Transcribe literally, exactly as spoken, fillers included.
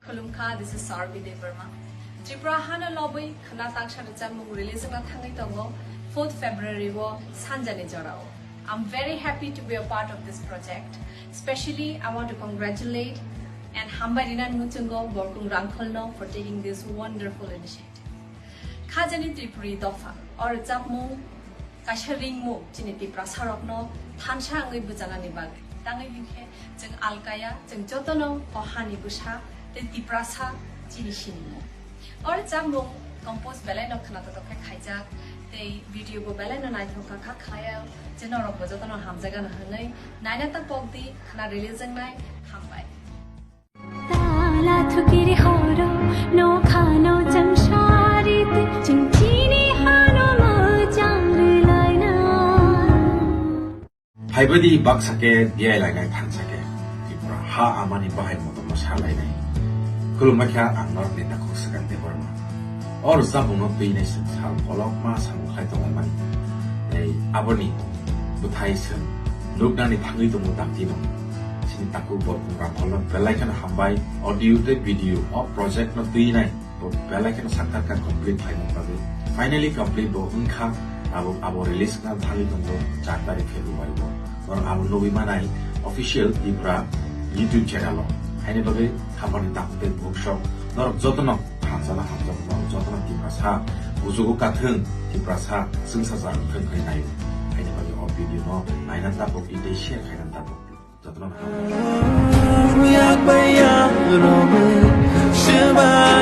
Khulumkha, this is Sarvi Debbarma. Tripura hano lobwi khwna tangsa rwchapmung release wngna thangwi tongo fourth February o sanjani jorao. I'm very happy to be a part of this project. Specially, I want to congratulate and hambai rinani muchungo Borkung Rangkholno for taking this wonderful initiative. Khajani Tripuri dopha, o rwchapmung kaisa ringmung chini Tiprasarokno thansa wngwi bwchanani bagwi. Tangwi hinkhe chwng alkaya, chwng jotono o hani bwsa tei Tiprasa chini sinimung. O rwchapmung compose belaino khwnatotok khe khaijak tei video bo belaino naithok kha khlaiya, je norokbo jotono hamjakgano hwnwi naina ta pokdi, khwna release wngnai. Hambai. Tala thukiri horo, no khano chang sari te, ching chini hano ma chang ri laina. Phaibadi baksa khe biyai lainai thansa khe, Tripura ha amani bahai motom no sa lainai. Khulumbai kha ang norok ni takhuk Swkang Debbarma. O rwchapmung no twi nai sal kolokma samung khlai tongmani. Tei aboni bwthai se nuknani thangwi tongo dakti no. Chini takhuk Borkung Rangkholno belai kheno hambai, audio tei video o project no twi nai bo belai kheno saktarkha complete khlaimani bagwi. Finally complete bo wngkha, abo, abo release wngna thangwi tongo char tarik February o. Norok abo nugwi manai official Tripura YouTube channel o. Haini bagwi hambai ni takhuk tei bukhuk sok norok jotono hamjala hamjak, norok jotono Tiprasa bujugo kathwng, Tiprasa chwngsacha wngthwng hwnwi naio. Haini bagwi o video no naina tabuk tei share khaina tabuk. Jotono no hambai.